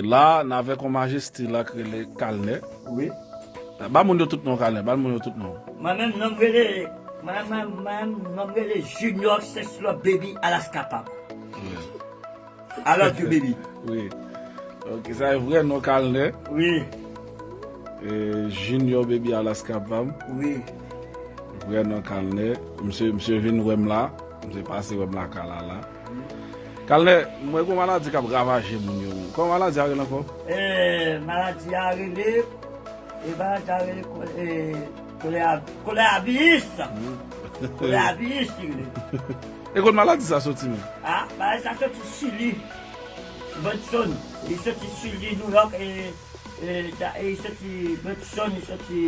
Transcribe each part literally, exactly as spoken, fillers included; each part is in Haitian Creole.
La, n avèk yon majeste la k rele Kalnè. Wi. Ba moun yo tout non, Kalnè, ba moun yo tout non. Mwen menm, non m rele, mwen, mwen, mwen, non m rele Junior Sexlove Baby Alaska Pam. Wi. I love you, baby. Wi. Ok, sa e vrè non Kalnè. Wi. E, Junior Baby Alaska Pam. Wi. Vrè non Kalnè. Misye, misye vin wè m la. Misye pase wè m lakay la la. Kalnè, mwen gon maladi k ap ravaje moun yo. Kòman maladi a rele ankò? E, maladi a rele, e, maladi a rele kò-, e, kolè a-, kolè aviyis. Kolè aviyis, li rele. E kot maladi sa soti menm? A, maladi sa soti Chili. Benson, li soti Chili, New York, e, e, da- e li soti Benson, li soti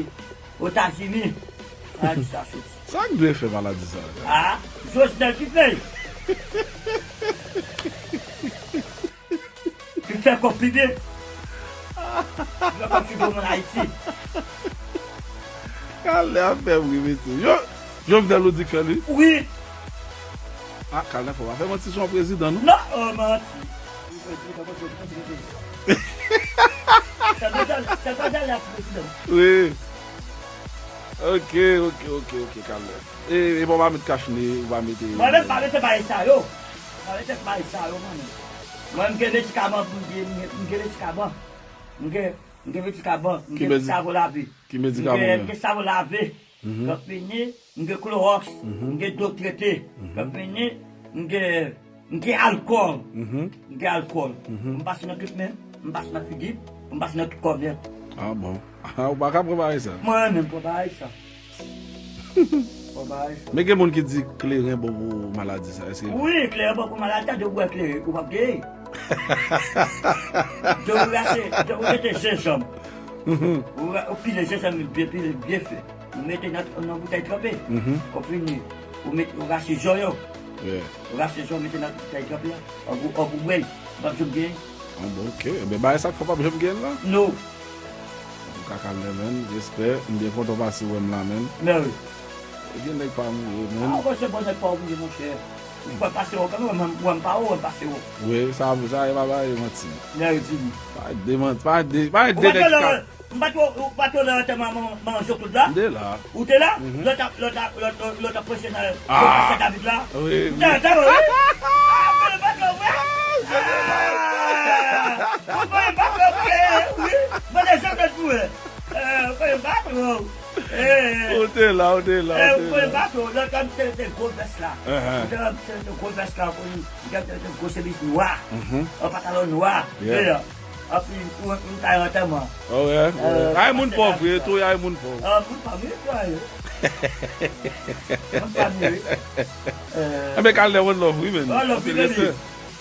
Etazini. Maladi sa soti. Sa k dwe fè maladi sa? A, Jovenel ki fè l. Ki fè kòb pi byen. Ki fè kòb pi byen moun Ayiti. Kalnè ap fè m ri, mesye. Jo-, Jovenel ou di k fè li? Wi. A, Kalnè fò pa fè manti sou yon prezidan, non? Non, oh, manti. Wi, prezidan, prezidan, prezidan. Sa pa dal, sa pa dal la prezidan. Wi. Ok, ok, ok, ok, Kalnè. E, e bon, pa met kach ne, ou pa mete. Mwen menm pa mete bagay sa yo. Pa mete bagay sa yo, mwen menm. Mwen, m gen medikaman pou m gen, m gen, m gen medikaman. M gen, m gen medikaman, m gen savon lave. Ki medikaman? M gen, m gen savon lave. Kan fini, m gen klowòks, m gen dlo trete. Kan fini, m gen, m gen alkòl. M gen alkòl. M pase nan tout men, m pase nan figi, m pase nan tout kò m nèt. A bon. A, ou pa ka pran bagay sa? Mwen menm pran bagay sa. Pran bagay sa. Men gen moun ki di kleren bon pou maladi sa, èske? Wi, kleren bon pou maladi, tande ou bwè kleren, ou p ap geri. Tande ou rache, tande ou mete jenjanm. Ou ra-, ou pile jenjanm byen pile, byen fen. Ou mete nan, nan boutèy tranpe. Ou fini, ou met, ou rache jan yo. Ou rache jan, ou mete nan boutèy tranpe a. Ann ou, ann ou bwè l. P ap janm genyen. A bon, ok. Enben, bagay sa k fè w p ap janm genyen l la? No. Antouka, Kalnè, menn, respè. M byen kontan w pase wè m la, menn. Mèsi. E gen nèg pa mouri, menn. A, monchè, bon, nèg pa mouri, monchè. Ou pa pase wè kanmenm, wè m pa wè, wè m pase wè. Wi, sa, sa e pa bagay manti. Mèsi. Pa de manti, pa de, pa de nèg ki ka M pa t, ou pa t nan antèman manman Jean Claude la? M te la. Ou te la? Lè w t ap, lè w t ap, lè w t ap preche nan, nan Sent David la? Wi, wi. M te la, wi. A, mwen pa twò vre. Mwen pa twò vre, wi. Mwen te janm pou wè. Mwen pa twò. Ou te la, ou te la, ou te la. Mwen pa twò. Lè w t ap te, te gwo vès la. Ou te, te, te gwo vès la, ou te, te gwo chemiz nwa. Yon pantalon nwa. Yeah. Anpi, ou, ou ta yon antèman. Oh, yeah, yeah. Ay, moun pòv, wi, tou, ay, moun pòv. Ah, moun pa m, wi, tou, ay. Moun pa m, wi. Enben, Kalnè, one love, wi, men. One love, wi, baby.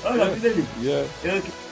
One love, wi, baby. Yeah. Ok.